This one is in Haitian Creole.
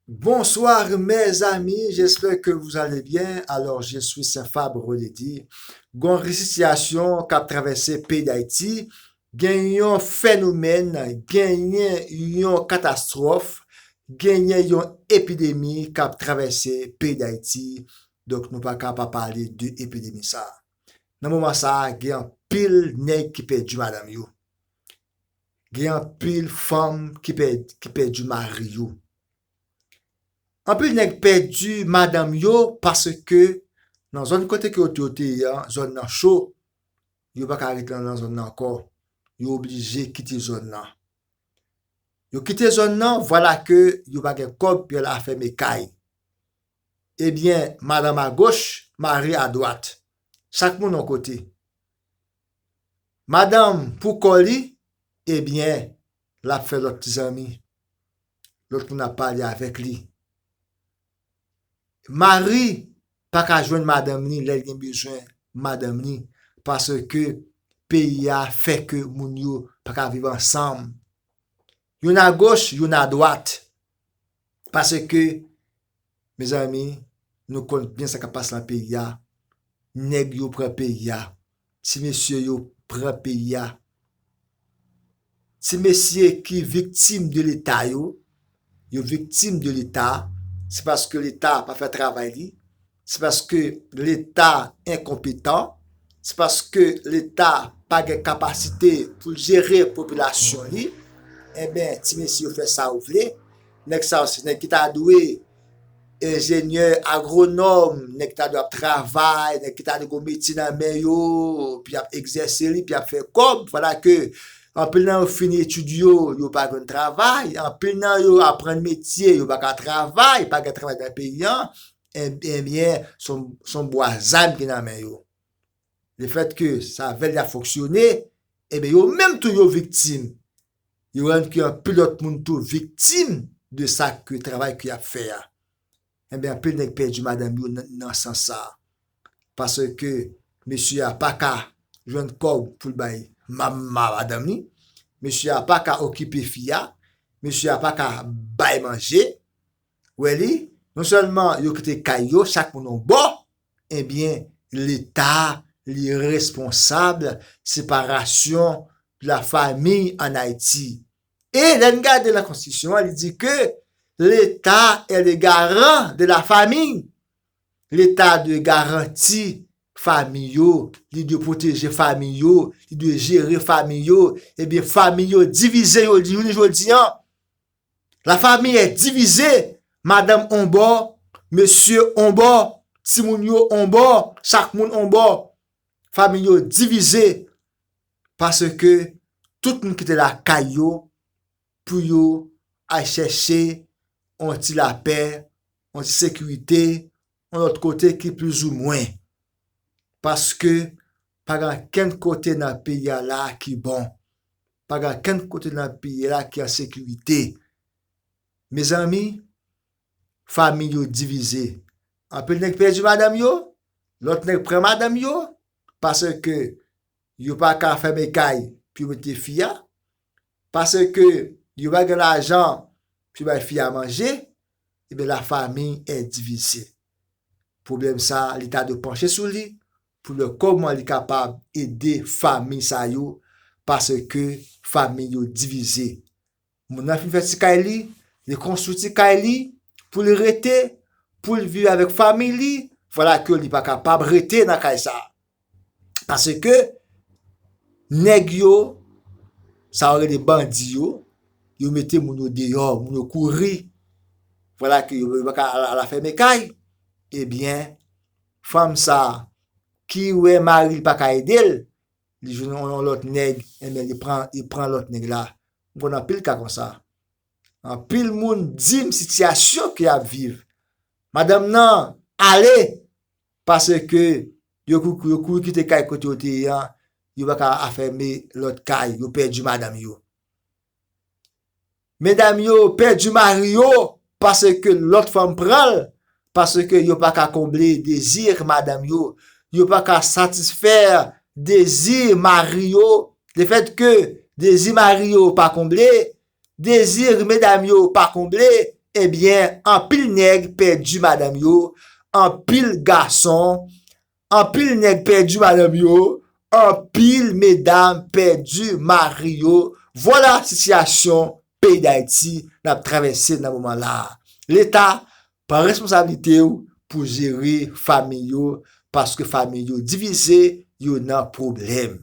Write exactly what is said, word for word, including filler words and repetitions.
Bonsoir mes amis, j'espère que vous allez bien. Alors, je suis Saint Fabre Rededy. Gon sitiyasyon k ap travèse peyi Dayiti. Gen yon fenomèn, genyen yon katastwòf, genyen yon epidemi k ap travèse peyi Dayiti. Donk, nou pa ka pa pale de epidemi sa. Nan moman sa, gen anpil nèg ki pèdi madanm yo. Gen anpil fanm ki pè-, ki pèdi mari yo. Anpil nèg pèdi madanm yo paske nan zòn kote ke yo te, yo te ye a, zòn nan cho, yo pa ka ret nan, nan zòn nan ankò. Yo oblije kite zòn nan. Yo kite zòn nan, vwala ke yo pa gen kòb pou y al afème kay. Ebyen, madanm agoch, mari adwat. Chak moun yon kote. Madanm pou kò li, ebyen, l ap fè lòt ti zanmi. Lòt moun ap pale avèk li. Mari pa ka jwenn madanm li lè l gen bezwen madanm li, paske peyi a fè ke moun yo pa ka viv ansanm. Youn agoch, youn adwat. Paske, mezanmi, nou konn byen sa k ap pase nan peyi a. Nèg yo pran peyi a. Ti mesye yo pran peyi a. Ti mesye ki viktim de Leta yo, yo viktim de Leta, se paske Leta pa fè travay li, se paske Leta enkonpetan, se paske Leta pa gen kapasite pou l jere popilasyon li. Enben, ti mesye yo fè sa yo vle. Nèg sa yo se nèg ki ta dwe enjenyè, agwonòm, nèg ki ta dwe ap travay, nèg ki ta dwe gon metye nan men yo, pou y ap egzèse li, pou y ap fè kòb. Vwala ke anpil nan yo fini etid yo, yo pa jwenn travay. Anpil nan yo aprann metye, yo pa ka travay, pa gen travay nan peyi an. En-, ebyen, se yon, se yon bwa zam ki nan men yo. Lefètke savèl y ap fonksyone, ebyen, yo menm tou yo viktim. Yo rann ke anpil lòt moun tou viktim de sa ke travay ke y ap fè a. Enben, anpil nèg pèdi madanm yo nan, nan sans sa. Paske mesye a pa ka jwenn kòb pou l bay ma-, ma-, madanm li. Mesye a pa ka okipe fi a. Mesye a pa ka bay manje. Wè li, non sèlman yo kite kay yo, chak moun yon bò, ebyen, Leta, li responsab separasyon de la famille en Haïti. E lè n gade nan konstitisyon an, li di ke l'État est le garant de la famille. Leta dwe garanti fanmi yo, li dwe pwoteje fanmi yo, li dwe jere fanmi yo. Ebyen, fanmi yo divize, yo di, jounen jodi an, la famille est divisée. Madanm on bò, mesye on bò, timoun yo on bò, chak moun on bò. Fanmi yo divize paske tout moun kite lakay yo pou yo al chèche yon ti lapè, yon ti sekirite, yon lòt kote ki plizoumwen. Paske pa gen ankenn kote nan peyi a la ki bon. Pa gen ankenn kote nan peyi a la ki an sekirite. Mezanmi, fanmi yo divize. Anpil nèg pèdi madanm yo, lòt nèg pran madanm yo, paske yo pa ka fèmen kay pou yo mete fi a, paske yo pa gen lajan pou yo bay fi a manje, ebyen, la famille est divisée. Pwoblèm sa, Leta dwe panche sou li pou l wè kòman li kapab ede fanmi sa yo, paske fanmi yo divize. Moun nan fin fè ti kay li, li konstwi ti kay li pou li rete, pou li viv avèk fanmi li, vwala ke li pa kapab rete nan kay sa. Paske nèg yo, sa yo rele bandi yo, yo mete moun yo deyò, moun yo kouri. Vwala ke yo, yo pa ka al, al afèmen kay. Ebyen, fanm sa ki wè mari l pa ka ede l, li jwenn yon, yon lòt nèg, enben, li pran, li pran lòt nèg la. M konn anpil ka konsa. Anpil moun di m sitiyasyon ke y ap viv. Madanm nan ale, paske yo kou-, yo kouri kite kay kote yo te ye an, yo pa ka afèmen lòt kay, yo pèdi madanm yo. Medam yo pèdi mari yo paske lòt fanm pran l, paske yo pa ka konble dezi madanm yo, yo pa ka satisfè dezi mari yo. Lefètke dezi mari yo pa konble, dezi medam yo pa konble, Ebyen, anpil nèg pèdi madanm yo, anpil gason, anpil nèg pèdi madanm yo, anpil medam pèdi mari yo. Vwala sitiyasyon peyi Dayiti n ap travèse nan moman la a. Leta, pran responsablite w pou jere fanmi yo, paske fanmi yo divize, yo nan pwoblèm.